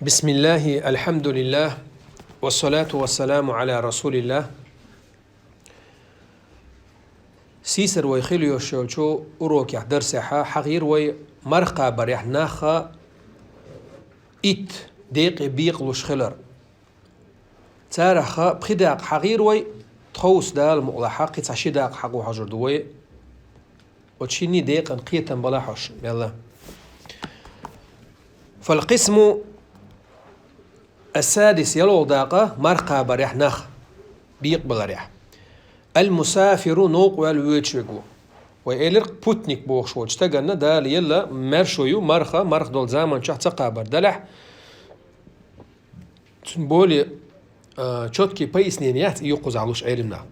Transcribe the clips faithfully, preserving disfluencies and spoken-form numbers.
بسم الله، الحمد لله، والصلاة والسلام على رسول الله. Сийсара вай хила йолуш йолчу урокехь, дарсехь хьахийра вай марха кхабарехь нах итт декъе бекъалуш хилар. Царах пхи дакъа хьахийра вай, тховса, Дала мукъ лахь, кхин цхьа ши дакъа хьахо хьожур ду вай. Оцу шинний декъан кхетам балахь хьош, мелла. فالقسم السادس, ялхолгӀа дакъа марха кхабарехь нах бекъабаларехь. المسافر, новкъа ваьлла воьдуш верг ву. Вай элира, путник бохуш волчу стаганна Дала елла маршо ю марха, марха долу заман чохь ца кхабар делахь, цуьнан более, а, чёткий пояснение яц и юккъузахь луш Ӏеламнаха.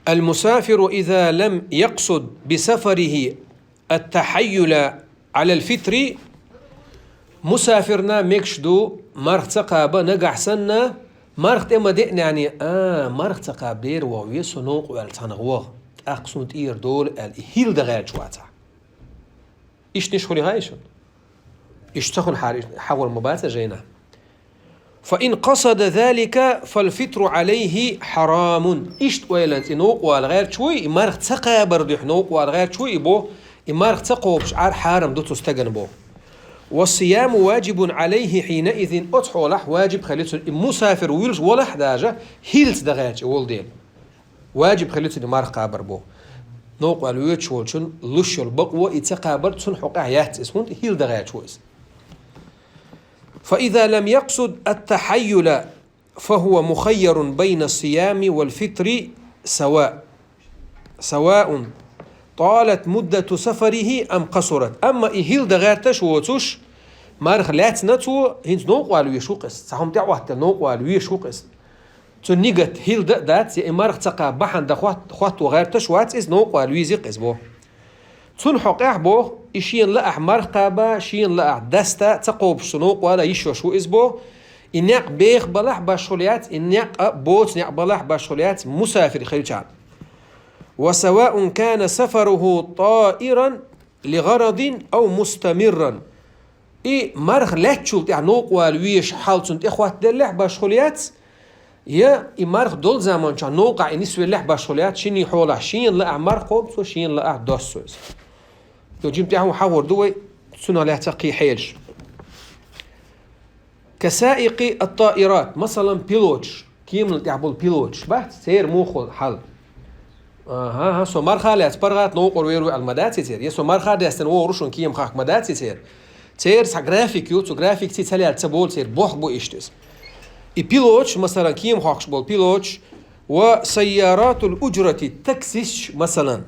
المسافر إذا لم يقصد بسفره التحيل على الفطر, мусафирна мегаш ду марха ца кхаба, нагахь санна, марха тӀе ма деънехь, а, марха ца кхаба дера вогӀу веза со новкъа ваьлла цхьаьна вогӀу, тӀаккха суна тӀера долу аьлла, и хӀилла дан гӀерташ вацахь. Иштта ниш хуьлий хьайша? Иштта ца хуьлу хьара, хьагӀур ма бац жайна. فإن قصد ذلك فالفطر عليه حرام. Иштта ойланца и новкъа вала гӀерташ вуй, и марха ца кхабар дуьхьа новкъа вала гӀерташ вуй, и бо, и марха ца кхобуш Ӏар хьарам ду цу стагана бо. والصيام واجب عليه حينئذ, оцу хьолахь ваджиб хили цуьнан, и мусафир вуьлуш валахь даже, хӀиллаца дан гӀерташ и волу дела. Ваджиб хили цуьнан марха кхабар бо. Новкъа ваьлла воьдуш волчун луш йолу бакъо и ца кхабар цунна хьокъехь яц иза, хӀунда хӀилла дан гӀерташ ву иза. فإذا لم يقصد التحيل فهو مخير بين الصيام والفطر سواء، سواء طالت مدة سفره أم قصرت. Амма и хӀилла дан гӀерташ воцуш, марха лаьцна цо, хӀинца новкъа вала везаш ву-кх иза, цхьа хӀума тӀехӀоттаделла новкъа вала везаш ву-кх иза. Цу нигат хӀилла дан а дац, я и марха ца кхаба бахьана дан хӀотто гӀерташ вац иза, новкъа вала веза-кх иза бо. Цунна хьокъехь боху, и шена лаахь марха кхаба, шена лаахь даста, ца кхобуш цу новкъа вала йиш йолуш ву иза бо. И некъ беха балахь башхула яц, и некъ а боцу некъ балахь башхула яц, мусафир хилчахьана. وسواء كان سفره طائرا لغرض أو مستمرا. И марха лаьцначул тӀаьхьа новкъа вала везаш хьал цунна тӀехӀоттаделлехь башхула яц, я и марха долу заман чохь новкъахь и нисвеллехь башхула яц, шинний хьолахь шена лаахь марха кхобу цо, шена лаахь досу цо иза. Йо, жима тӀаьхьа хьахор ду вай, цунах лаьцна кхин хьелаш. كسائق الطائرات, масалан, пилоташ, кеманна тӀехь болу пилоташ бац, церан муха хьал. Аха, аха, со марха лаьцна паргӀата новкъара вер ву аьлла ма дац и церан. Я со марха даьстина вогӀур ву шуна кема хахка ма дац и церан. Церан цхьа график ю, цу графикаца ца лаьцна ца болу церан, бохург бу иштта иза. И пилоташ, масалан, кема хохкуш болу пилоташ, وسيارات الأجرة, таксисташ, масалан,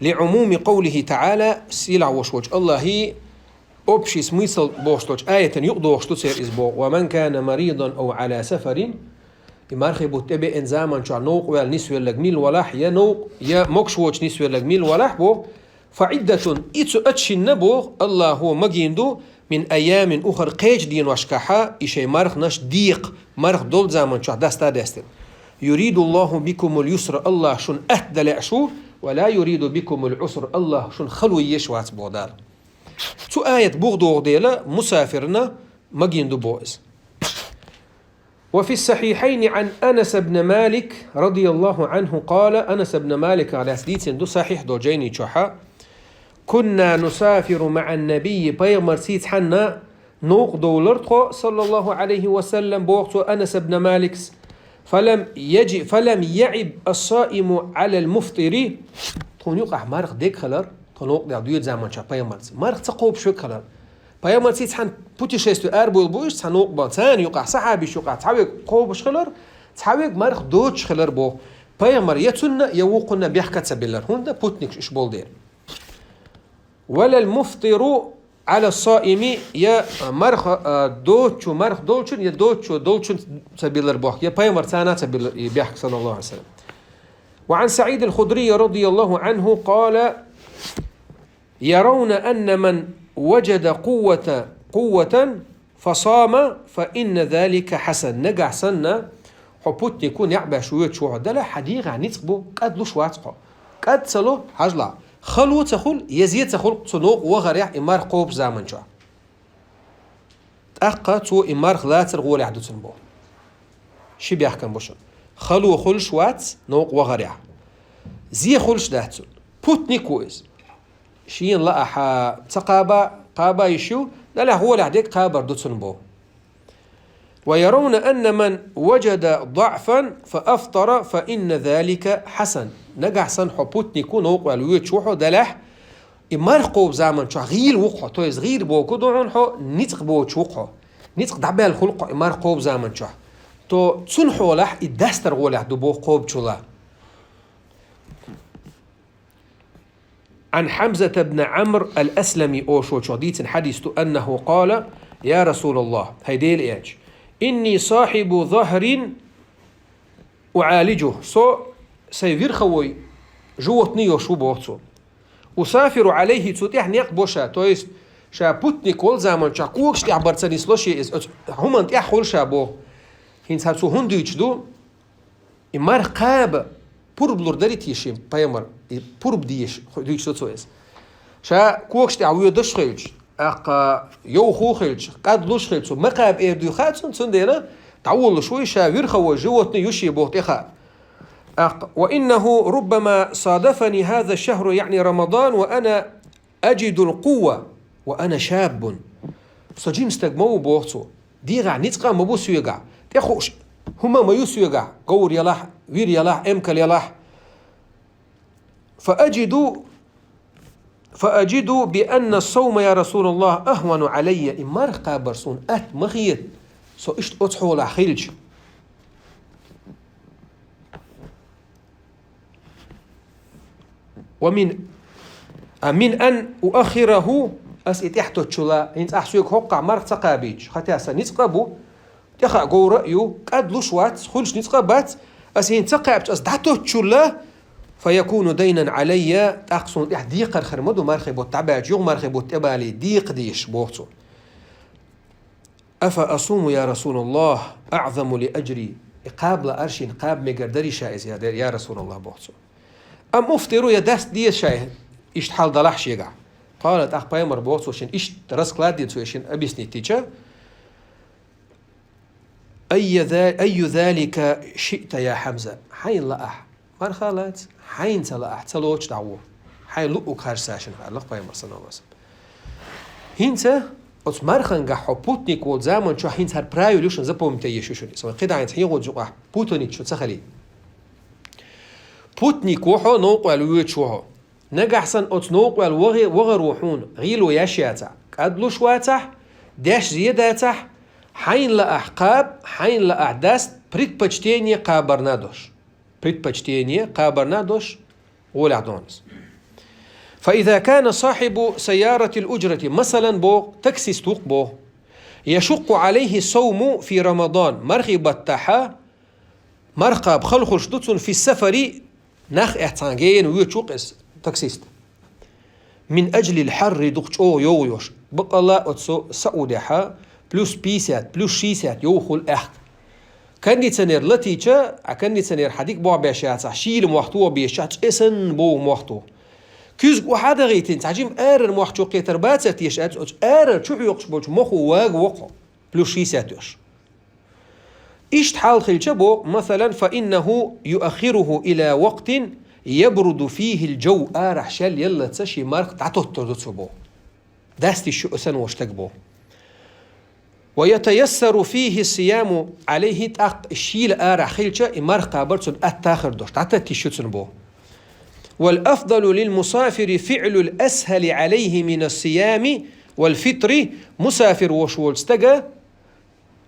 لعموم قوله تعالى, сийлахь волуш волчу АллахӀан общий смысл бохуш долчу аятана юкъадогӀуш ду церан иза боху: ومن كان مريضا أو على سفر. И мархий бутт тӀебеана заман чохь новкъа ваьлла нисвелларг мила валахь, я новкъа, я могуш воцуш нисвелларг мила валахь боху, فعدة, и цу оцу шинна боху, АллахӀа магийна ду, من أيام أخر, кхечу деношкахьа и шайн марханаш декха, марха долу заман чохь даста а даьстина. يريد الله بكم اليسر, АллахӀа шуна атта дан лаьаш ву, ولا يريد بكم العسر, АллахӀа шуна хало еш вац боху Дала. Цу аят бух догӀу дела, мусафирна магийна ду боху иза. وفي الصحيحين عن أنس بن مالك رضي الله عنه قال, Анас ибн Маликах лаьцна дийцина ду сахьихь долу жайни чохьа: كنا نسافر مع النبي, пайхамарций цхьаьна новкъа довлар тхо, صلى الله عليه وسلم, боху цо, Анас ибн Маликс. فلم يج-, فلم يعب الصائم على المفطر. Тхуна юкъахь марха дерг хилар, тхо новкъа даьлла доьду заманчохь пайхамарца. Марха ца кхобуш верг хилар. Пайхамарций цхьаьна путешествие арабевлла бу уьш, цхьа новкъа бан. Царна юкъахь сахьабиш юкъахь цхьа верг кхобуш хилар, цхьа верг марха доцуш хилар боху. Пайхамар я цунна, я вукхунна бехк а ца биллар. ХӀунда, путникаш уьш болу дела. ولا المفطر على الصائم, я марха, а, доцучу, марха долчун, я доцучу долчун ца биллар боху, я пайхамар царна ца биллар и бехк, صلى الله عليه وسلم. وعن سعيد الخدري رضي الله عنه قال: يرون أن من وجد قوة، قوة فصام فإن ذلك حسن. Нагахь санна, хьо путнику некъ беш воьдуш ву хьо, дала хьан дегӀан ницкъ бу, кӀад луш вац хьо. КӀад ца ло, хьажал, хало ца хуьлу, я зе ца хуьлу цу новкъа вахарехь и марха кхобуш заманчохь. ТӀаккха цо и марха лацар гӀолехь ду цунна боху. Ши бехкам бу шуна. Хало хуьлуш вац новкъа вахарехь. Зе хуьлуш дац цунна. Путник ву иза. Шена лаахь ца кхаба, кхаба йиш ю, делахь гӀолехь дерг кхабар ду цунна боху. ويرون أن من وجد ضعفا فأفطر فإن ذلك حسن. Нагахь санна хьо путник ву, новкъа ваьлла воьдуш ву хьо, делахь, и марха кхобу заман чохь гӀийла ву-кх хьо, то есть гӀийла боху ду хьуна хьо, ницкъ боцуш ву-кх хьо. Ницкъ дӀабаьлла хуьлу-кх хьо и марха кхобу заман чохь. То цунна хьолахь и дастар гӀолехь ду боху кхобучул. عن حمزة بن عمرو الأسلمي олучух дийцина хьадис ду, أنه قال: يا رسول الله, хӀай Делан элча, إني صاحب ظهر أعالجه, со сайн верховой животное йолуш ву боху цо. أسافر عليه, цу тӀехь некъ бо ша, то есть ша путник волу заман чохь когаш тӀехь бара ца нисло шен иза, оцу хӀуманна тӀехь хуьлу ша боху. ХӀинца цо хӀунда дуьйцуш ду? И марха кхаба пурба лур дарий те шен пайхамар, и пурба дезаш дуьйцуш ду цо иза. Ша когаш тӀехь воьдуш хилча, тӀаккха йовхо хилча, кӀадлуш хилча, цо ма кхаба эр дуй хаьа цунна, цундела дӀаволлуш вуй, ша верховой животное ю шен боху тӀе хаьа. ТӀаккха: وإنه ربما صادفني هذا الشهر, يعني رمضان, وأنا أجد القوة وأنا شاب. Со жима стаг ма ву боху цо. ДегӀахь ницкъ а ма бу соьгахь. ТӀе хууш хӀума а ма ю соьгахь. Говр ялахь, вир ялахь, эмкал ялахь. فأجد، فأجد بأن الصوم يا رسول الله أهون علي. И марха кхабар суна атта ма хета, со иштта оцу хьолахь хилча. ومن، а, من أن أؤخره, ас и тӀаьхьатоттучул, хӀинца ахь соьга хӀоккхахь марха ца кхабийча, хӀаьта сан ницкъ а бу, тӀехь а говр а ю, кӀадлуш вац, хуьлуш ницкъ а бац, ас хӀинца ца кхаьбча, ас дӀатоттучул, فيكون دينا علي, тӀаккха суна тӀехь декхар хир ма ду, мархий бутт дӀабаьлча, юха мархий бутт тӀебалий, декха дезаш, боху цо. أفأصوم يا رسول الله أعظم لأجري؟ И кхаба лаар шена, кхаба мегар дарий ша иза, я, я Расулаллах, боху цо. أم أفطر, я даста деза ша, иштта хьал далахь шегахь? قال, тӀаккха пайхамар боху цо шена, иштта расклад дина цо шена объяснить дича, أي ذا-، أي ذلك شئت يا حمزة؟ Хьайна лаахь, марха лаца, хьайна ца лаахь, ца лоцуш дӀагӀо. Хьайн луъуг харжа ша шена, аьлла пайхамар, саллаллаху Ӏалайхи ва саллам. ХӀинца оцу мархангахь хьо путник волу заман чохь хӀинца хӀара правила ю шуна, запомнить йеш ю шуна. Со кхидӀа хӀинца хьехочу юкъахь путаница шу ца хилий. Путник ву хьо, новкъа ваьлла воьдуш ву хьо. Нагахь санна оцу новкъа ваьлла вахе-, вахаро хьуна гӀийла еш яцахь, кӀадлуш вацахь, деш зе дацахь, хьайна лаахь кхаба, хьайна лаахь даста, предпочтение кхабарна долуш. Предпочтение кхабарна долуш, гӀолехь дона иза. فإذا كان صاحب سيارة الأجرة, масалан, боху, таксист ву-кх боху, يشق عليه الصوم في رمضان, мархий баттахь марха кхаба хала хуьлуш ду цунна, في السفر, нах эцна гена воьдуш ву-кх иза таксист. من أجل الحر, дукха чӀогӀа йовха йолуш. Баккъалла оцу Саудехь плюс пятьдесят, плюс шестьдесят йовха хуьлу аьхка. Кондиционер латийча, а кондиционер хьан дика бохь беш яцахь, шийла мохь тоха безачохь, цӀе санна бовха мохь тоха. Куьзга охьа а дахийтина, цхьа жима арара мохь чу кхетар бацара теша аьлча, оцу арара чу хьоькхуш болчу мохо вага вокхо, плюс шестьдесят йолуш. Иштта хьал хилча боху, масалан, فإنه يؤخره إلى وقت يبرد فيه الجو, арахь шел яллалц шен марха дӀатоттур ду цо боху. Даста йиш ю аса волу стаг боху. ويتيسر فيه الصيام عليه, тӀаккха шийла арахь хилча, и марха кхабар цунна атта хир долуш, дӀататта йиш ю цунна боху. والأفضل للمسافر فعل الأسهل عليه من الصيام والفطر, мусафир волуш волчу стага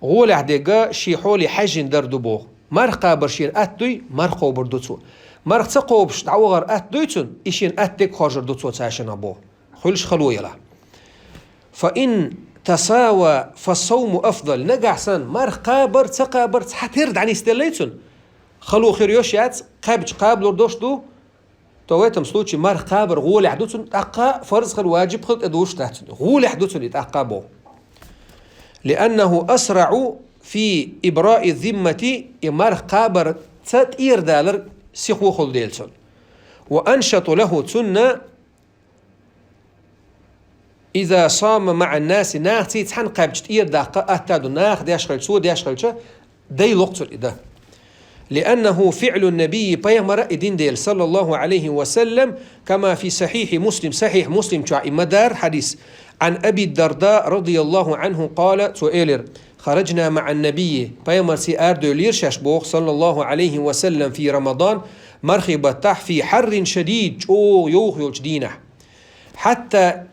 гӀолехь дерг шен хьоле хьаьжжина дар ду боху. Марха кхабар шена атта дуй, марха кхобур ду цо. Марха ца кхобуш дӀавахар атта дуй цунна, и шена атта дерг хоржур ду цо цаьршиннах боху. Хуьлуш хало ялахь. فإن تساوى فالصوم أفضل. Нагахь санна марха кхабар, ца кхабар цхьатерра дӀанисделлай цунна, хало хир йолуш яц, кхаьбча кхабалур долуш ду, то в этом случае марха кхабар гӀолехь ду цунна, тӀаккха фарз хила, ваджиб хила тӀедужуш дац цунна. ГӀолехь ду цунна и тӀаккха боху. لأنه أسرع في إبراء الذمة, и марха кхабарца тӀера далар сихо хуьлу дела цунна. وأنشط له, цунна إذا صام مع الناس, нахаций цхьана кхаьбча тӀера даккха атта ду, наха деш хилча, цо деш хилча, дай локх цунна и дан. لأنه فعل النبي, пайхамара и дина дела, صلى الله عليه وسلم, كما في صحيح مسلم, сахьихь Муслим чу и ма дар хьадис, عن أبي الدرداء رضي الله عنه قال, цо элира: خرجنا مع النبي, пайхамарций арадевллера шаьш боху, صلى الله عليه وسلم, في رمضان, мархий баттахь, في حر شديد, чӀогӀа йовха йолчу дийнахь. حتى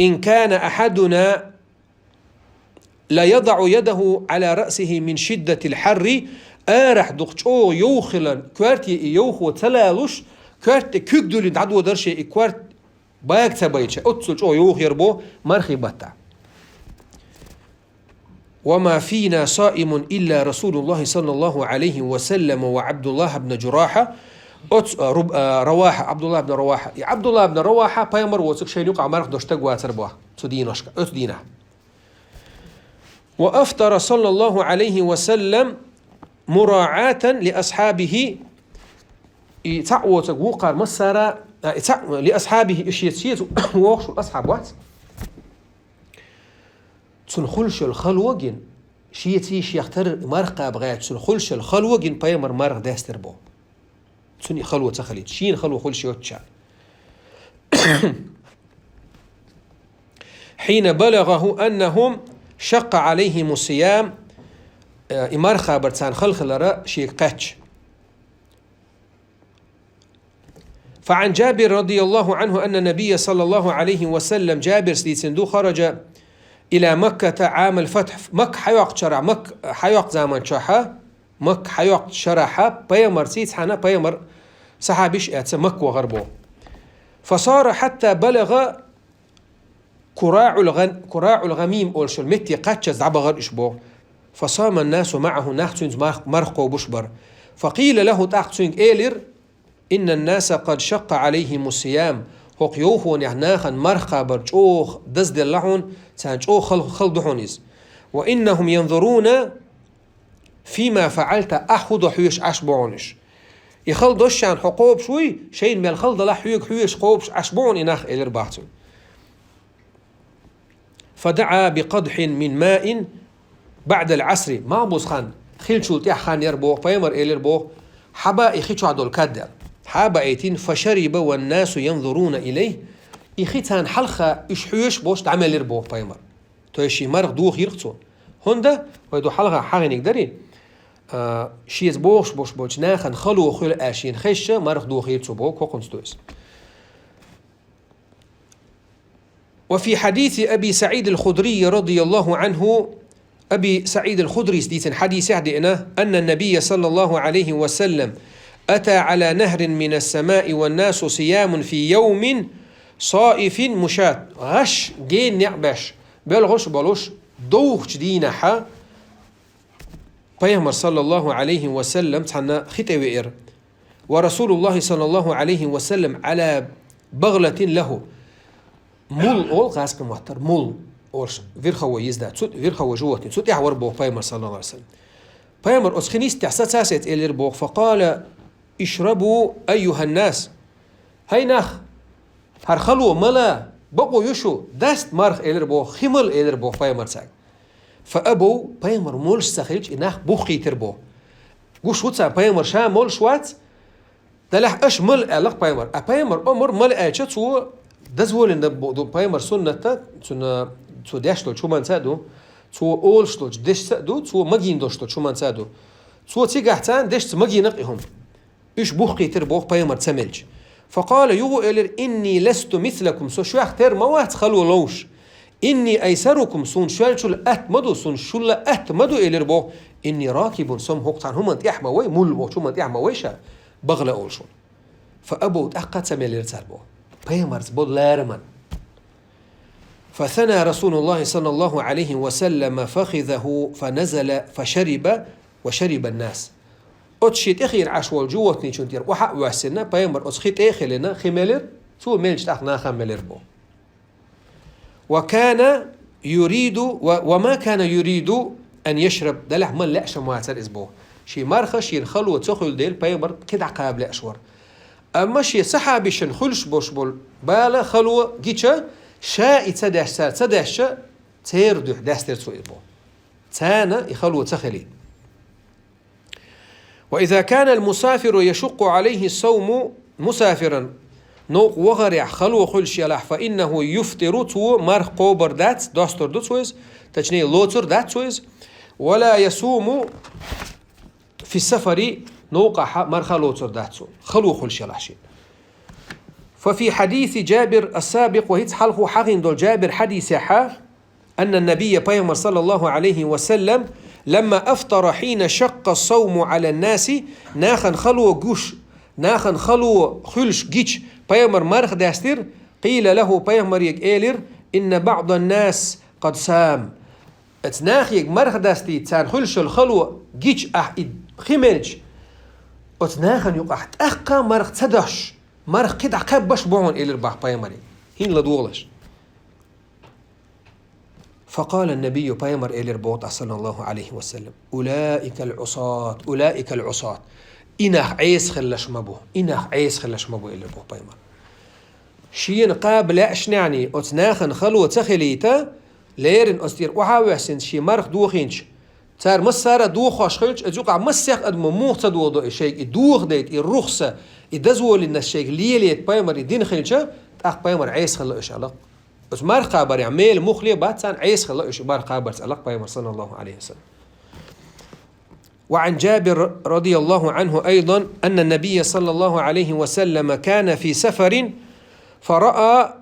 إن كان أحدنا ليضع يده على رأسه من شدة الحر, арахь дукха чӀогӀа йовха хиларна, коьрте и йовхо ца лалуш, коьрта тӀе куьг дуьллина дӀадодара шен и корта бага ца байча, оццул чӀогӀа йовха яра боху мархий баттахь. وما فينا صائم إلا رسول الله صلى الله عليه وسلم وعبد الله بن جراحة. Оцу, а, Руб-, а, Равахьа, Абдулла ибн Равахьа. И Абдулла ибн Равахьа пайхамар воцург шайна юкъахь марха деш стаг вацара боху цу дийнашка, оцу дийнахь. وأفطر صلى الله عليه وسلم مراعاة لأصحابه. И цхьаъ воцург вукхара массара, а, и цхьаъ, لأصحابه, и шеца, шеца вогӀуш волу асхьаб вац. Цунна хуьлуш йолу хало гина, шеца шех тара марха кхаба гӀерташ, цунна хуьлуш йолу хало гина, пайхамар марха дестира боху. Цунна и хало ца хилийта, шена хало хуьлуш йоцучарна. حين بلغه أنهم شق عليهم الصيام, э, и марха кхабар царна хала хилар шега кхаьчча. فعن جابر رضي الله عنه أن النبي صلى الله عليه وسلم, Джабирс дийцина ду, خرج إلى مكة عام الفتح, Макка хьайоккхучу шарахь, Макка хьайоккху заманчохь, Макка хьайоккхучу шарахь, пайхамарций цхьаьна пайхамар сахьабаш а эцна Макка вахара боху. فسار حتى بلغ كراع الغ-, كراع الغميم олуш йолу метте кхаччаза дӀабахара уьш боху. فصام الناس معه, нах цуьнца марх-, марха кхобуш бара. فقيل له, тӀаккха цуьнга элира: إن الناس قد شق عليهم الصيام, хӀокху йовхонехь нахана марха кхабар чӀогӀа дазделла хьуна, царна чӀогӀа хала, хала ду хьуна иза. وإنهم ينظرون فيما فعلت, ахь хӀун до хьоьжуш Ӏаш бу хьуна уьш. И хала долуш шайна хьо кхобуш вуй, шайна мел хала далахь хьоьга хьоьжуш кхобуш Ӏаш бу хьуна и нах, элира боху цуьнга. فدعا بقدح من ماء بعد العصر. Малхбуза хан хиллачул тӀаьхьа хан яра боху, пайхамар элира боху: «Хьаба и хи чохь долу кад», — аьлла. Хьаба аьлла, فشرب والناس ينظرون إليه. И хи царна хьалха уьш хьоьжуш болуш дӀамелира боху пайхамар. То есть шен марха дохийра-кх цо. ХӀунда, вай ду хьалха хьахийниг дарий, а, шеца бохуш болуш болчу нахана хало хуьлу аьлла шена хезча, марха дохийра цо боху, кхокхунца ду иза. وفي حديث أبي سعيد الخدري رضي الله عنه, Аби СаӀид ал-Худрийс дийцина хьадисехь деана, أن النبي صلى الله عليه وسلم أتى على نهر من السماء والناس صيام في يوم صائف مشاة. ГӀаш гена некъ беш, боьлхуш а болуш, довхачу дийнахьа Пайхамар, саллаллаху Ӏалайхи ва саллам, цхьанна хи тӀе веара. ورسول الله صلى الله عليه وسلم على بغلة له. Мул олу гӀазкхийн маттара, мул олуш, верховой езда, цу верховой животное, цу тӀехь вара боху Пайхамар, саллаллаху Ӏалайхи ва саллам. Пайхамар оцу хин йистехь саца а саьца элира боху: فقال: اشربوا أيها الناس. ХӀай нах, хӀара хало мала, бакъо ю шу, даста марха, элира боху, хи мала, элира боху Пайхамар цаьрга. فأبوا, Пайхамар молуш ца хилча, и нах буххийтира боху. Гуш ву царна, Пайхамар ша молуш вац, делахь аша мала аьлла-кх Пайхамар. А Пайхамар омар мала аьлча, цо дозволено бу-, ду Пайхамар суннатта, цуьнан, цо деш долчу хӀуманца а ду, цо олуш долчу дешца а ду, цо магийна долуш долчу хӀуманца а ду. Цо цигахь царна дешца магийна-кх и хӀума. Уьш буххийтира боху Пайхамар ца мелча. فقال, юха элира: إني لست مثلكم, со шух тера ма вац хало ловш. إني أيسركم, суна шуьлчул атта ма ду, суна шуьлла атта ма ду, элира боху. إني راكب, со-м хӀокху цхьана хӀуманна тӀехь ма вай, мул бохучу хӀуманна тӀехь ма вай ша, багъла олуш ву. فأبوا, тӀаккха ца мелира цара боху. Пайхамарца болу лараман. فثنى رسول الله صلى الله عليه وسلم فخذه فنزل فشرب وشرب الناس. Оцу шен тӀехийна Ӏаш волу животничун тӀера охьа а воьссина, Пайхамар оцу хи тӀе а хилина, хи мелира, цо мелча тӀаккха нахам мелира боху. وكان يريد و-, وما كان يريد أن يشرب, делахь мала лаьаш ма вацара иза боху. Шен марха, шена хало ца хуьлу дела, Пайхамар кхин дӀакхаба лаьаш вара. Амма шен сахьабашна хуьлуш болуш болу бала, хало гича, ша и ца деш, цара ца дешча, церан духьа даьстира цо из бо. Царна и хало ца хилийта. وإذا كان المسافر يشق عليه الصوم مسافرا, новкъа вахарехь хало хуьлуш елахь, فإنه يفطر, цо марха кхобар дац, достур ду цо иза, точнее, лоцур дац цо иза, ولا يصوم في السفر, новкъахь марха лоцур дац цо, хало хуьлуш елахь шен. ففي حديث جابر السابق, ва хӀинца хьалхо хьахийна долу Джабир хьадисехь, أن النبي, пайхамар, صلى الله عليه وسلم, لما أفطر حين شق الصوم على الناس, нахана хало гуш, нахана хало хуьлуш гича, пайхамар марха даьстира, قيل له, пайхамарега элира: إن بعض الناس قد صام. Оцу нахега марха дастийта, царна хуьлуш йолу хало гича ахь и хи мелча, оцу нахана юкъахь тӀаккха марха ца даш, марха кхидӀа кхаьббаш бу хьуна, элира боху пайхамаре, хӀинца ладогӀалаш. فقال النبي, пайхамар элира боху тӀаккха, صلى الله عليه وسلم: أولئك العصاة، أولئك العصاة. И нах Ӏеса хиллаш ма бу, и нах Ӏеса хиллаш ма бу, элира боху пайхамар. Шена кхаба лаьаш нехьний оцу нахана хало ца хилийта, леррина оцу тӀера охьа а воьссинчу шен марха дохийначу, цара массара а дохош хилча, оцу юкъахь массех адамо муха ца дохадо и шайга, и дохадайта, и рухса, и дозволенность шайга лелайта пайхамар и дина хилча, тӀаккха пайхамар Ӏеса хилла уьш аьлла-кх. Оцу марха кхабарехь мела муххале а бац царна, Ӏеса хилла уьш и марха кхабарца аьлла-кх пайхамар, صلى الله عليه وسلم. وعن جابر رضي الله عنه أيضا أن النبي صلى الله عليه وسلم كان في سفر فرأى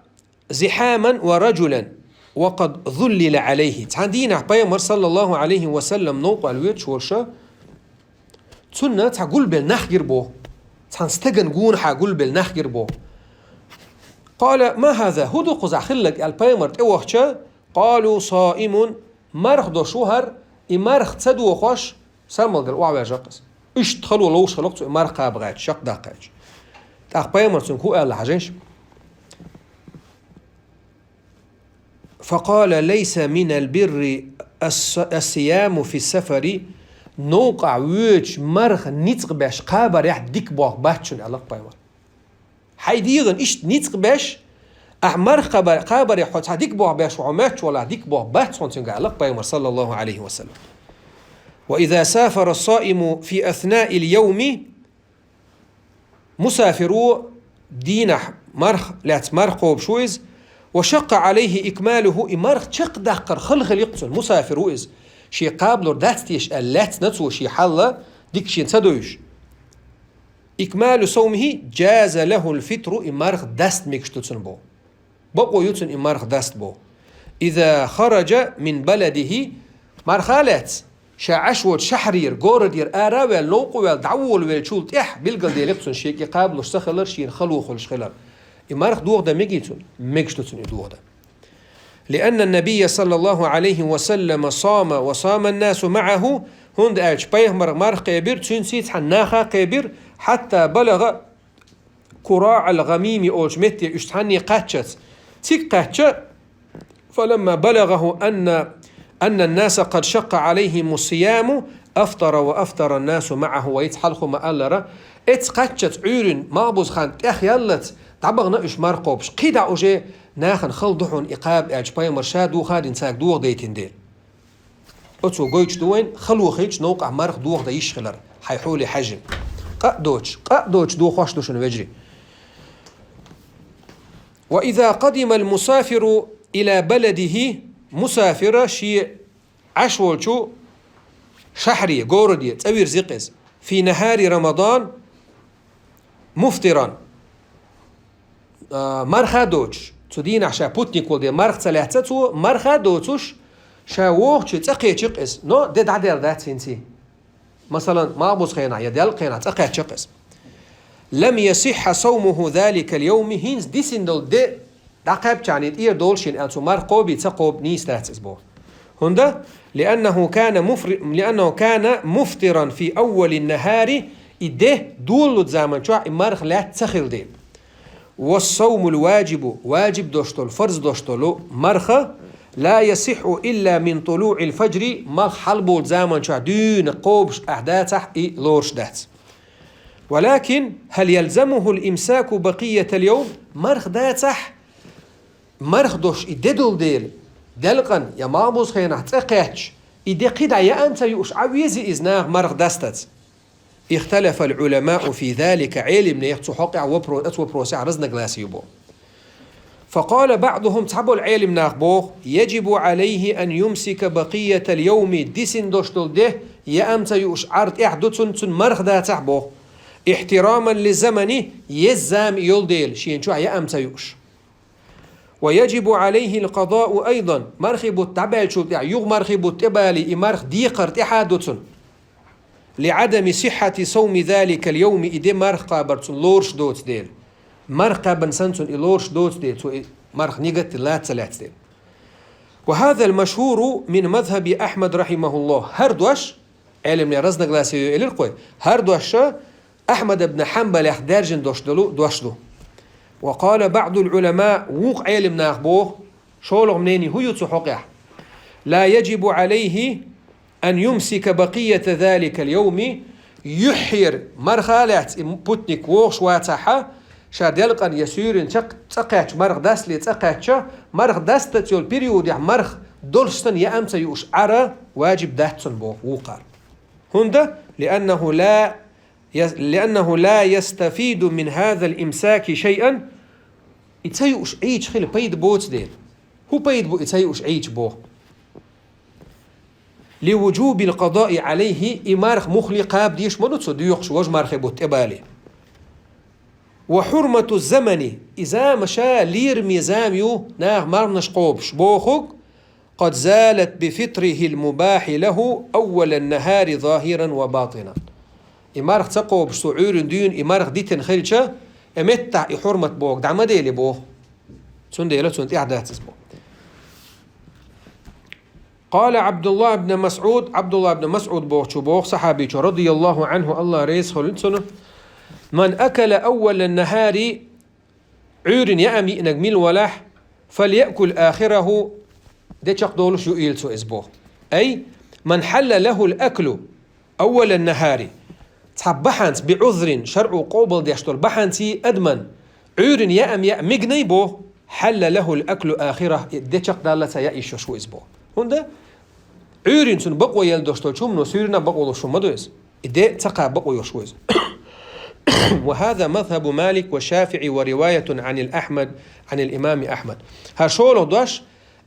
زحاما ورجلا وقد ظلل عليه. Цхьана дийнахь пайхамар, صلى الله عليه وسلم, новкъахь воьдуш волуш, цунна цхьа гулбелла нах гира боху. Цхьана стеган гонахьа гулбелла нах гира боху. قال: ما هذا؟ ХӀун ду кхузахь хилларг, аьлла, пайхамар тӀевахча, قالوا: صائم. Марха долуш ву хӀара, и марха ца дохош, самалдала охьаваьжна-кх иза. Иштта хало ловш хилла-кх цо и марха кхаба гӀерташ, шакдаккха гӀерташ. ТӀаккха пайхамар цуьнга хӀун аьлла хьажийша? فقال: ليس من البر الص-، الصيام في السفر. Новкъахь воьдуш марха ницкъ беш кхабарехь дика болх бац шуна, аьлла-кх пайхамар. Хьайн дегӀана иштта ницкъ беш, ахь марха кхаба-, кхабарехь хьо цхьа дика болх беш ву, хьо моьттуш валахь, дика болх бац хьуна цуьнга, аьлла-кх пайхамар, صلى الله عليه وسلم. وإذا سافر الصائم في أثناء اليوم, мусафиро дийнахь марха лаьцна марха кхобуш ву иза, وشق عليه إكماله, и марха чекхдаккхар хала хилла-кх цунна, мусафир ву иза. Шен кхабалур дац теша аьлла лаьцна цо шен хьал дика шена ца девзаш. إكمال صومه جاز له الفطر, и марха даста мегаш ду цунна боху. Бакъо ю цунна и марха даста боху. إذا خرج من بلده, марха лаьцна, ша Ӏаш волчу шахьарера, городера ара а ваьлла, новкъа а ваьлла, дӀаволавеллачул тӀаьхьа билгалделира цунна шега и кхабалуш ца хилар, шена хало хуьлуш хилар. И марха дохадан мегий цунна? Мегаш ду цунна и дохадан. لأن النبي صلى الله عليه وسلم صام وصام الناس معه, хӀунда аьлча пайхамар марха кхебира, цуьнца цхьаьна нах а кхебира, حتى بلغ كراع الغميم олучу метте уьш цхьанне кхаьчча. Цига кхаьчча, فلما بلغه أن، أن الناس قد شق عليهم الصيام أفطر وأفطر الناس معه, вай хӀинца хьалха ма-аллара, эцца кхаьчча Ӏуьйранна малхбуза хан тӀехъяллалц, дӀабахана уьш марха кхобуш. КхидӀа уже нахана хала ду хьуна и кхаба аьлча, пайхамар ша доха а дина цаьрга дохадайтина дела. Оцо гойтуш ду вайна хало хилча новкъахь марха дохадан йиш хилар, хьайн хьоле хьаьжжина. Къа а доцуш, къа а доцуш дохош ду шуна, вежарий. وإذا قدم المسافر إلى بلده, мусафира шен Ӏаш волчу шахьаре, городе цӀа вирзи-кх иза, في نهار رمضان مفطرا, а, марха а доцуш, цу дийнахь ша путник волу дела марха ца лаьцна цо, марха а доцуш, ша вогӀучу цӀа кхечи-кх иза, но де дӀадаьлла дац хӀинца. Масалан, малхбуза хенахь я делкъа хенахь цӀа кхаьччи-кх иза. لم يصح صومه ذلك اليوم, хӀинца дисина долу де дӀакхаьбчахьана тӀера долуш йина аьлла, цо марха кхобий, ца кхоба нийса дац иза боху. ХӀунда? لأنه كان مفر-، لأنه كان مفطرا في أول النهار, и де долалучу заман чохь и марха лаьцна ца хилла дела. والصوم الواجب, ваджиб долуш долу, фарз долуш долу марха, لا يصح إلا من طلوع الفجر, малх хьалаболу заман чохь дуьйна кхобуш ахь дацахь, и лоруш дац. ولكن هل يلزمه الإمساك بقية اليوم؟ Марха дацахь, марха долуш и де долу дела, делкъан я малхбузу хенахь цӀа кхаьчча, и де кхидӀа яа ца юуш Ӏан везий иза наха марха дастац. اختلف العلماء في ذلك, Ӏелимнех цу хьокъехь вопро-, оцу вопросехь разногласие ю боху. فقال بعضهم, цхьаболу Ӏелимнах боху: يجب عليه أن يمسك بقية اليوم, дисина долуш долу де яа ца юуш Ӏар тӀехь ду цунна, цунна марха дацахь боху. احتراما للزمن, еза зама йолу дела, шена чохь яа ца юуш. ويجب عليه القضاء أيضا, мархи бутт дӀабаьллачул тӀаьхьа юха мархи бутт тӀебалий, и марха декхар тӀаьхьа ду цунна. لعدم صحة صوم ذلك اليوم, и де марха кхабар цунна лоруш доцу дела. Марха кхаьбна санна цунна и лоруш доцу дела, цо и марха нигат а лаца ца лаьцна дела. وهذا المشهور من مذهب أحمد رحمه الله. ХӀара дош, Ӏелимнех разногласие ю элира кхой, хӀара дош Ахьмад ибн Хьанбалех даьржина дош долу дош ду. وقال بعض العلماء, вукху Ӏелимнах боху, шолгӀа мнение хӀун ю цу хьокъехь? لا يجب عليه أن يمسك بقية ذلك اليوم, юьххьера марха лаьцна и путник вогӀуш вацахьа, ша делкъан я суьйранна чекх-, цӀа кхаьчча, марха дастале цӀа кхаьчча, марха дастац йолу периодехь марха долуш санна яа ца юуш Ӏара ваджиб дац цунна боху вукхара. ХӀунда? لأنه لا يس-، لأنه لا يستفيد من هذا الإمساك شيئا, и ца юуш Ӏийча хила пайда боцу дела. ХӀун пайда бу и ца юуш Ӏийча боху? لوجوب القضاء عليه, и марха муххале кхаба дезаш ма ду цо доьхуш важа мархи бутт тӀебале. وحرمة الزمن, и зама ша лераме зама ю наха марханаш кхобуш, бохург, قد زالت بفطره المباح له أول النهار ظاهرا وباطنا. И марха ца кхобуш цо Ӏуьйранна дуьйна и марха дитина хилча, и меттахь и хьурмат бохург дӀа ма дели боху. Цундела цунна тӀехь дац иза боху. قال عبد الله بن مسعود, Абдулла ибн Масъуд бохучо боху, сахьабичо, رضي الله عنه, Алла реза хуьлда цунна: من أكل أول النهار, Ӏуьйранна яа йиънарг мила валахь, فليأكل آخره, де чекхдолуш юийла цо иза боху. أي من حل له الأكل أول النهار, цхьа бахьанца, بعذر, шарӀо къобалдеш долу бахьанца адаман Ӏуьйранна яа яа мегий боху, حل له الأكل آخره, и де чекхдалла ца яа йиш йолуш ву иза боху. ХӀунда? Ӏуьйранна цунна бакъо елла долуш долчу хӀумано суьйранна а бакъо луш хӀума ма ду иза. И де ца кхаба бакъо йолуш ву иза. وهذا مذهب مالك والشافعي ورواية عن الأحمد عن الإمام أحمد. ХӀара шолгӀа дош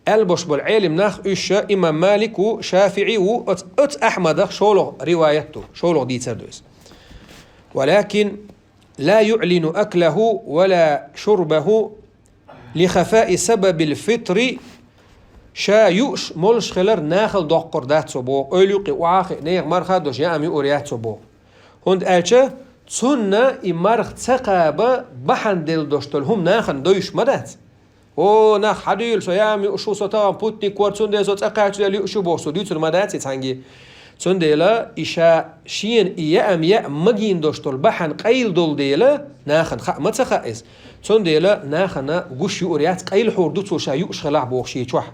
аьлла болуш болу Ӏелим нах, уьш имам Малик ву, ШафиӀи ву, оц-, оцу Ахьмадах шолгӀа риваят ду, шолгӀа дийцар ду иза. ولكن لا يعلن أكله ولا شربه لخفاء سبب الفطر, ша юуш, молуш хилар нахала доккхур дац цо боху, ойла юккъе охьа а хиъна, нехан марха а долуш яа ма юур яц цо боху. ХӀунда аьлча цунна и марха ца кхаба бахьана делла долуш долу хӀума нахана довзуш ма дац. О, нах, хьан дуьйла со яа ма юуш ву, со тахана путник вара, цундела со цӀа кхаьчча юуш ю бохуш, цо дуьйцур ма дац и цхьаьнгге. Цундела и ша шена и яа ма яа магийна долуш долу бахьана къайла долу дела, нахана хаа ма ца хаьа иза. Цундела нахана гуш юур яц, къайлахьур ду цо ша юуш хилахь боху шен чохь.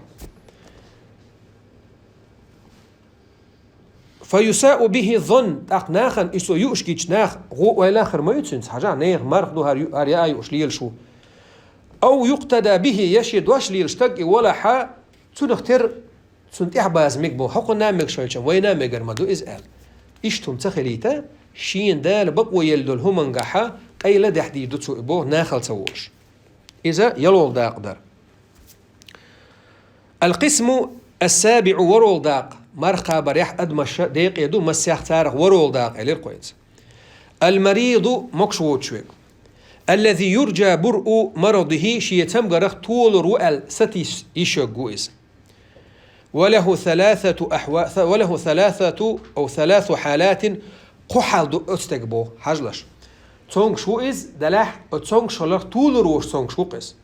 فيساء به الظن, тӀаккха нахана и цо юуш гича нах гӀо ойла а хир ма ю цуьнца, хьажахь, нехан марха ду хӀара ю-, хӀара яа юуш лелаш ву. أو يقتدى به, я шен дош лелаш стаг и валахьа, цунах тера цунна тӀаьхьабаза мега боху, хӀокхунна а мегаш хилча, вайна а мегар ма ду иза аьлла. Иштта хӀума ца хилийта, шена Дала бакъо елла долу хӀумангахьа къайла даьхьдийр ду цо и боху нахала ца волуш. Иза ялхолгӀа дакъа дара. القسم السابع, ворхӀалгӀа дакъа, марха кхабарехь адамаш декъе ду, массех царах ворхӀалгӀа дакъа элира кхойца. المريض, могуш воцуш верг. الذي يرجى برء مرضه, шен цамгарах толур ву аьлла сатийса йиш йолуш ву иза. وله ثلاثة أحوا-، وله ثلاثة أو ثلاث حالات, кхо хьал ду оцу стеган боху, хьажалаш. Цомгуш ву иза, делахь, оцу цомгуш хиларх толур волуш цомгуш ву-кх иза.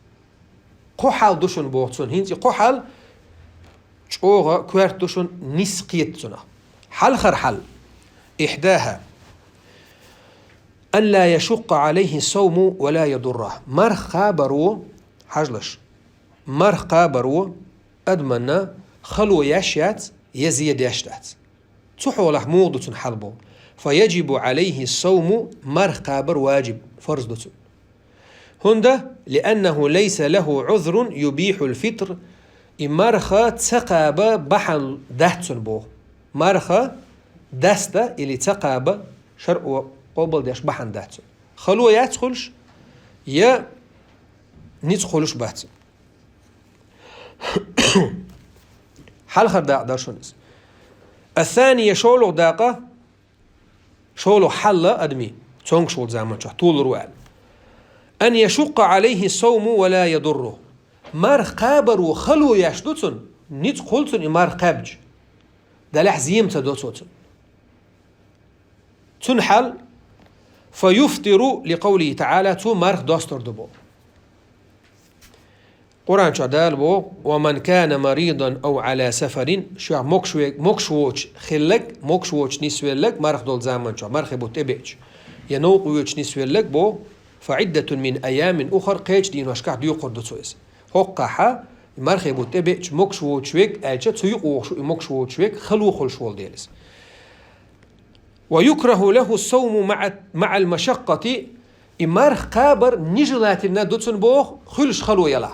Кхо хьал ду шуна боху цунна. ХӀинца и кхо хьал чӀогӀа коьрта ду шуна, нис кхета цунах. Хьалхара хьал. إحداها أن لا يشق عليه الصوم ولا يضره. Марха кхабаро, хьажалаш, марха кхабаро адаманна хало еш яц, я зе деш дац. Цу хьолахь муха ду цунна хьал боху? فيجب عليه الصوم, марха кхабар ваджиб, фарз ду цунна. ХӀунда, لأنه ليس له عذر يبيح الفطر, и марха ца кхаба бахьан дац цун боху. Марха даста или ца кхаба шарӀо къобалдеш бахьан дац цун. Хало яц хуьлуш, я ницкъ хуьлуш бац. Хьалхара дакъа дара шуна иза. الثانية, шолгӀа дакъа, шолгӀа хьал адамийн, цомгуш волчу заман чохь, толур ву аьлла. أن يشق عليه الصوم ولا يضره. Марха кхабаро хало еш ду цунна, ницкъ хуьлу цунна и марха кхаьбча. Делахь зен ца до цо цунна. Цуьнан хьал, فيفطر لقوله تعالى, цо марха достур ду боху. Къуръан чохь Дала боху: «ومن كان مريضا أو على سفر», шуьгахь могуш ве-, могуш воцуш хилларг, могуш воцуш нисвелларг, марха долу заман чохь, мархи бутт тӀебеача, я новкъа воьдуш нисвелларг боху, «فعدة من أيام أخر», кхечу дийношкахь доькхур ду цо иза. ХӀокхахьа, мархи бутт тӀебеача, могуш воцуш верг аьлча, цу юкъа вогӀуш ву и могуш воцуш верг, хало хуьлуш волу дела иза. «ويكره له الصوم مع، مع المشقة», и марха кхабар нежелательно ду цунна боху, хуьлуш хало ялахь.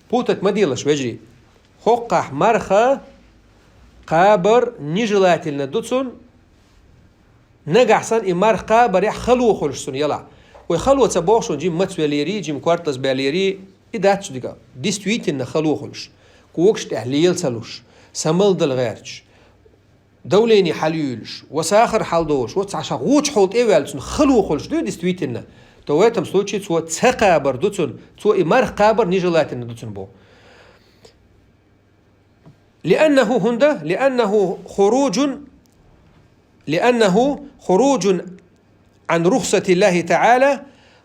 Путать ма делаш, вежарий. ХӀокхахь марха кхабар нежелательно ду цунна, нагахь санна и марха кхабарехь хало хуьлуш цунна ялахь. Вай хало ца боху шуна, жима мацвеллерий, жима кортазбеллерий, и дац цу дика. Действительно хало хуьлуш. Когаш тӀехь лела ца луш, самалдала гӀерташ, давление хьалаюьйлуш, ва сахар хьалдолуш, ва цхьа ша гӀочу хьол тӀе а ваьлла, цунна хало хуьлуш ду, действительно, то в этом случае цо ца кхабар ду цунна, цо и марха кхабар нежелательно ду цунна боху. لأنه, хӀунда, لأنه خروج، لأنه خروج عن رخصة الله تعالى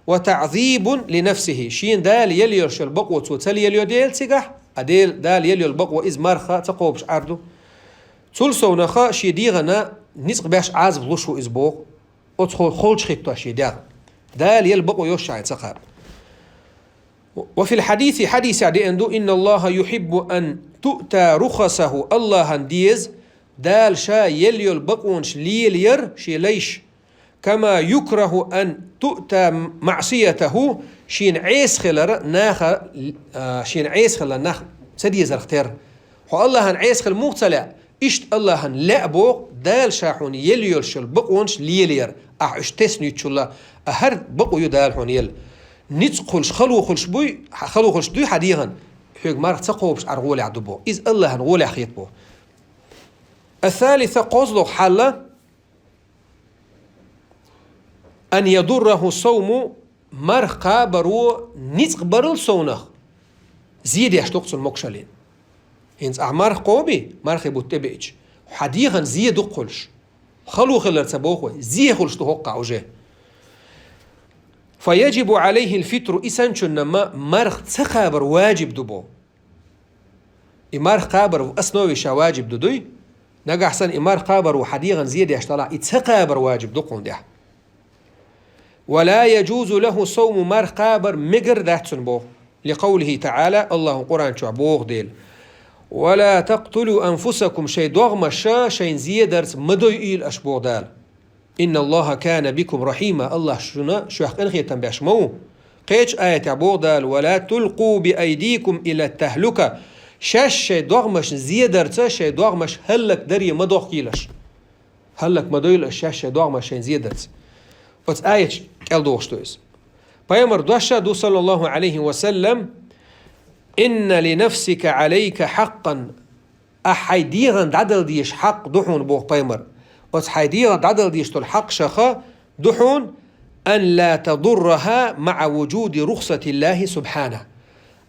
وتعذيب لنفسه. Шена Дала елла йолуш йолу бакъо цо ца лелайо дела цигахь, а Дела, Дала елла йолу бакъо иза марха ца кхобуш Ӏар ду. Цул совнаха шен дегӀана ницкъ беш Ӏазап луш ву иза боху, оцу хо-, холчу хӀиттош шен дегӀ. Дала елла бакъо йолуш шайна ца кхаба. وفي الحديث, хьадисехь деана ду: «إن الله يحب أن تؤتى رخصه», Аллахьан деза Дала ша елла йолу бакъонаш лелаяр шен лайш. «كما يكره أن تؤتى معصيته», шена Ӏеса хилар наха, а, шена Ӏеса хилар нах ца дезарх терра. Хьо Аллахьан Ӏеса хила муха ца лаьа? Иштта Аллахьан лаьа боху, Дала ша хьуна елла йолуш йолу бакъонаш лелаяр, ахь уьш тесна юьтучул а, хӀара бакъо ю Дала хьуна елла. Ницкъ хуьлуш, хало хуьлуш буй, хьан хало хуьлуш дуй хьан дегӀана? Хьоьга марха ца кхобуш Ӏар гӀолехь ду боху. Иза Аллахьан гӀолехь хета боху. الثالثة, кхозлагӀа хьал, أن يضره الصوم, марха кхабаро ницкъ барал совнах, зе деш ду-кх цунна могушаллина. ХӀинца ахь марха кхоби, мархи бутт тӀебеача, хьан дегӀана зе ду-кх хуьлуш. Хало хилар ца боху вай, зе хуьлуш ду хӀокхахь уже. فيجب عليه الفطر, и санначунна ма марха ца кхабар ваджиб ду боху. И марха кхабар в основе ша ваджиб ду дуй? Нагахь санна и марха кхабаро хьан дегӀана зе деш далахь, и ца кхабар ваджиб ду хьуна тӀехь. «ولا يجوز له الصوم», марха кхабар мегар дац цунна боху. لقوله تعالى, Аллахьа Къуръан чохь боху дела: «ولا تقتلوا أنفسكم», шайн догӀмаш шайна зе дарца ма дойийла аша боху Дала. «إن الله كان بكم رحيما», Аллахь шуна, шух къинхетам беш ма ву. Кхечу аятехь боху Дала: «ولا تلقوا بأيديكم إلى التهلكة». Шаьш шайн догӀмашна зе дарца, шайн догӀмаш хӀаллакдаре ма дохкийла аша. ХӀаллак ма дойла аша шаьш шайн догӀмаш шайна зе дарца. Оцу аяташ кӀел дохуш ду иза. Пайхамар дош а ду, саллаллаху Ӏалайхи ва саллам: «إن لنفسك عليك حقا». Ахь хьайн дегӀан дӀадала дезаш хьакъ ду хьуна, боху пайхамар. Оцу хьайн дегӀан дӀадала дезаш долу хьакъ шаха ду хьуна: «أن لا تضرها مع وجود رخصة الله سبحانه».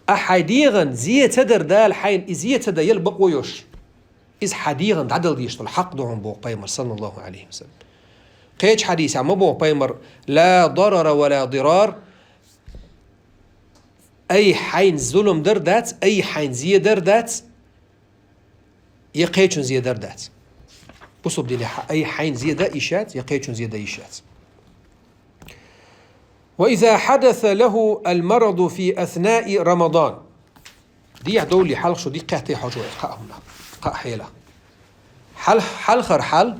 Ахь хьайн дегӀан зе ца дар Дала хьайна и зе ца дан яла бакъо йолуш. Иза хьан дегӀан дӀадала дезаш долу хьакъ ду хьуна, боху пайхамар, саллаллаху Ӏалайхи ва саллам. Кхечу хьадисехь ма боху пайхамар: «لا ضرر ولا ضرار». Айхьа хьайна зулам дар дац, айхьа хьайна зе дар дац, я кхечун зе дар дац. Бусурба динехь айхьа хьайна зе дан йиш яц, я кхечун зе дан йиш яц. «وإذا حدث له المرض في أثناء رمضان». Дехьа довлий хьалха шу дика кхетта хьожа вай кхаа хӀуманах, кхаа хьелах. Хьал-, хьалхара хьал: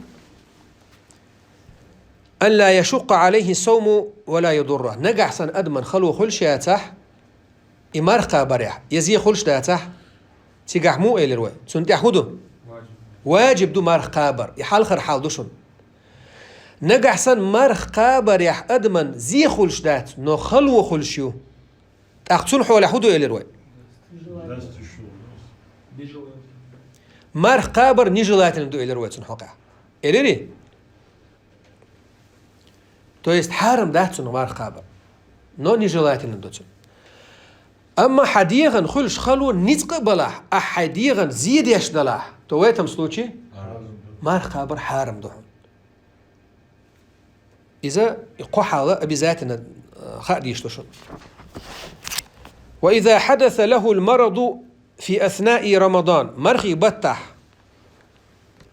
أن لا يشق عليه الصوم ولا يضره. Нагахь санна адаман хало хуьлуш яцахь, и марха кхабарехь, я зе хуьлуш дацахь, цигахь муха элира вай? Цунна тӀехь хӀун ду? Важиб ду марха кхабар. И хьалхара хьал ду шуна. Нагахь санна марха кхабарехь адаман зе хуьлуш дац, но хало хуьлуш ю. ТӀаккха цунна хьолехь хӀун ду элира вай? Марха кхабар нежелательно ду элира вай цунна хьокъехь. Элирий? То есть хьарам дац цунна марха кхабар. Но нежелательно ду цунна. Амма хьан дегӀан хуьлуш хало ницкъ а балахь, ахь хьайн дегӀан зе деш далахь, то в этом случае марха кхабар хьарам ду хьуна. Иза кхо хьала обязательно, э, хаа дийш ду шуна. وإذا حدث له المرض في أثناء رمضان, мархий баттахь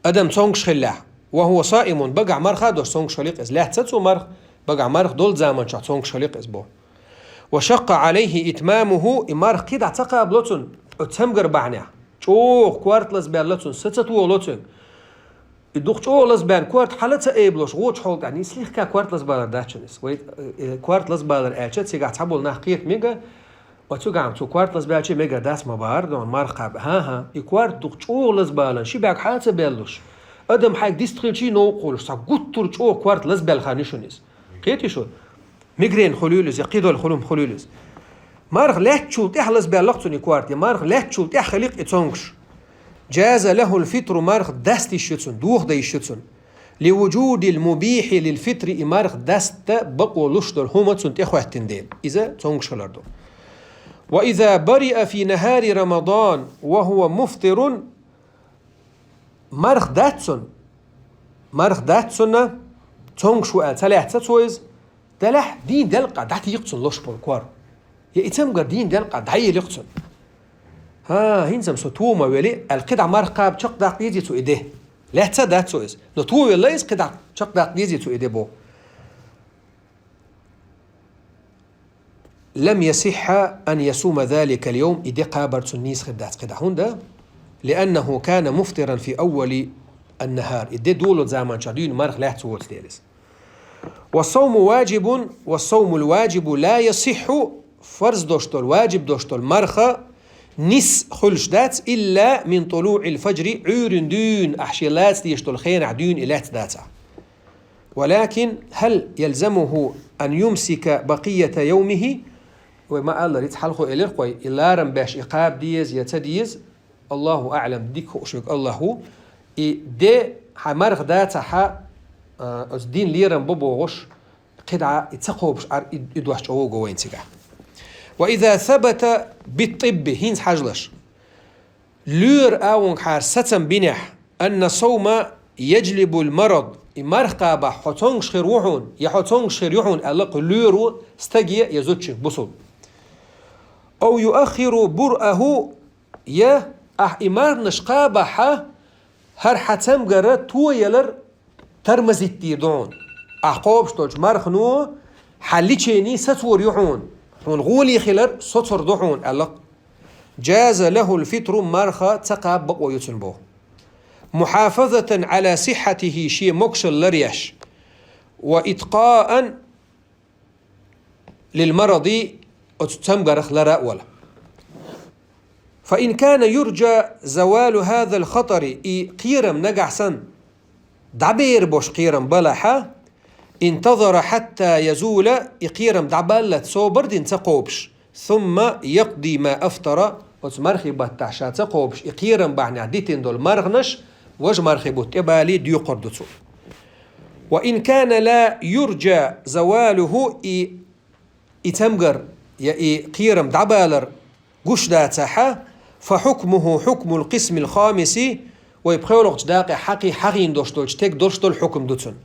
адам цомгуш хиллехь, وهو صائم, багахь марха а долуш цомгуш хилла иза. Лаьцна цо марха, багахь марха долу заманчохь цомгуш хилла иза боху. وشق عليه إتمامه, и марха кхидӀа ца кхабало цунна, оцу цамгар бахьанехь. ЧӀогӀа корта лазабаьлла цунна, са ца тохало цуьнга. И дукха чӀогӀа лазабаьлла корта хьала ца эбалош, гӀочу хьолехь, и слегка корта лазабалар дац шуна иза. Вай, э, корта лазабалар аьлча, цигахь цхьаболу нах кхета мега, оцуьнга цо корта лазабаьлча мегар дац ма бахара, дон марха кхаба. ХӀан-хӀа, и корта дукха чӀогӀа лазабаларна, ши бӀаьрг хьала ца баьллуш. Адам хьайга дистхилчий новкъа хуьлуш, цхьа гуттар а чӀогӀа корта лазабаьлла хан ю шуна иза. Кхетий шу? Мигрень хуьлийла иза, я кхидолу хуьлум хуьлийла иза. Марха лаьцначул тӀаьхьа лазабаьлла-кх цунна и корта, я марха лаьцначул тӀаьхьа хилла-кх и цомгуш. جاز له الفطر, марха даста йиш ю цунна, дохадан йиш ю цунна. لوجود المبيح للفطر, и марха даста бакъо луш долу хӀума цунна тӀехӀоьттина дела. Иза цомгуш хилар ду. وإذا برئ في نهار رمضان وهو مفطر, марха дац цунна, марха дац цунна, цомгуш ву аьлла ца лаьцна цо иза, делахь дийна делкъа дӀатийкъа цунна луш болу кор. Я и цамгар дийна делкъа дӀаелира-кх цунна. ХӀан, хӀинца-м со тома велира аьлла, кхидӀа марха кхаба чекхдаккха дезий цо и де? Лаьцна а дац цо иза. Но товелла иза, кхидӀа чекхдаккха дезий цо и де боху. لم يصح أن يصوم ذلك اليوم, и де кхабар цунна нийса хир дац кхидӀа. ХӀунда? لأنه كان مفطرا في أول النهار. И де долу заманчохь дуьйна марха лаьцна воцу дела иза. والصوم واجب, والصوم الواجب لا يصح, фарз долуш долу, важиб долуш долу марха нийса хуьлуш дац, إلا من طلوع الفجر, Ӏуьйранна дуьйна, ахь шен лаца дезаш долу хенахь дуьйна и лаьцна дацахь. ولكن هل يلزمه أن يمسك بقية يومه؟ Вай ма-аллара, иза хьалхо элира-кх вай, и ларам беш и кхаба деза я ца деза, Аллаху аӀлам, дика хууш верг Аллах ву. И де хьан марха дацахь, а, оцу дийнан лерам бан бохуш, кхидӀа и ца кхобуш Ӏар и, и дош чӀогӀа го вайна цигахь. وإذا ثبت بالطب, хӀинца хьажалаш. Лоьран агӀонгахьара сацам бинехь, أن الصوم يجلب المرض, и марха кхабахь хьо цомгуш хир ву хьуна, я хьо цомгуш хир ю хьуна аьлла-кх лоьро стаге я зудчуьнга, бусулба. أو يؤخر برئه, я ахь и марханаш кхабахь, хӀара хьан цамгар тоялар тормозить дийр ду хьуна. Ахь кхобуш долчу мархано хьан лечение сацор ю хьуна, хьуна гӀоле хилар соцур ду хьуна аьлла-кх. جاز له الفطر, марха ца кхаба бакъо ю цунна боху. محافظة على صحته, шен могушалла ларъеш. وإتقاء للمرض, оцу цамгарах лара а вала. فإن كان يرجى زوال هذا الخطر, и кхерам нагахь санна дӀабер болуш кхерам балахь, انتظر حتى يزول, и кхерам дӀабаллалц собар дина ца кхобуш, ثم يقضي ما أفطر, оцу мархий баттахь ша ца кхобуш, и кхерам бахьанехь дитина долу марханаш важа мархий бутт тӀе балий доькхур ду цо. وإن كان لا يرجى زواله, и, и цамгар я и кхерам дӀабалар гуш дацахь, فحكمه حكم القسم الخامس, вай пхоьалгӀачу дакъе хьакхий хьахийна долуш долчу стеган долуш долу хьукам ду цунна.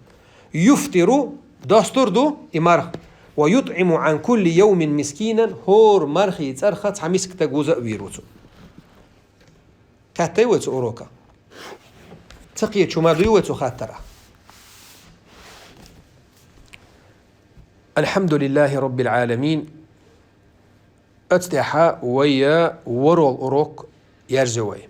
يفطر, достур ду и марха, ويطعم عن كل يوم مسكينا, хӀора мархий цӀарах цхьа мискан стаг вуза а вийр ву цо. Кхеттай вай цу урока? Ца кхеташ хӀума дуй вай цу хаттарах? الحمد لله رب العالمين. Оцу тӀехь вай ворхӀалгӀа урок яьржа вай.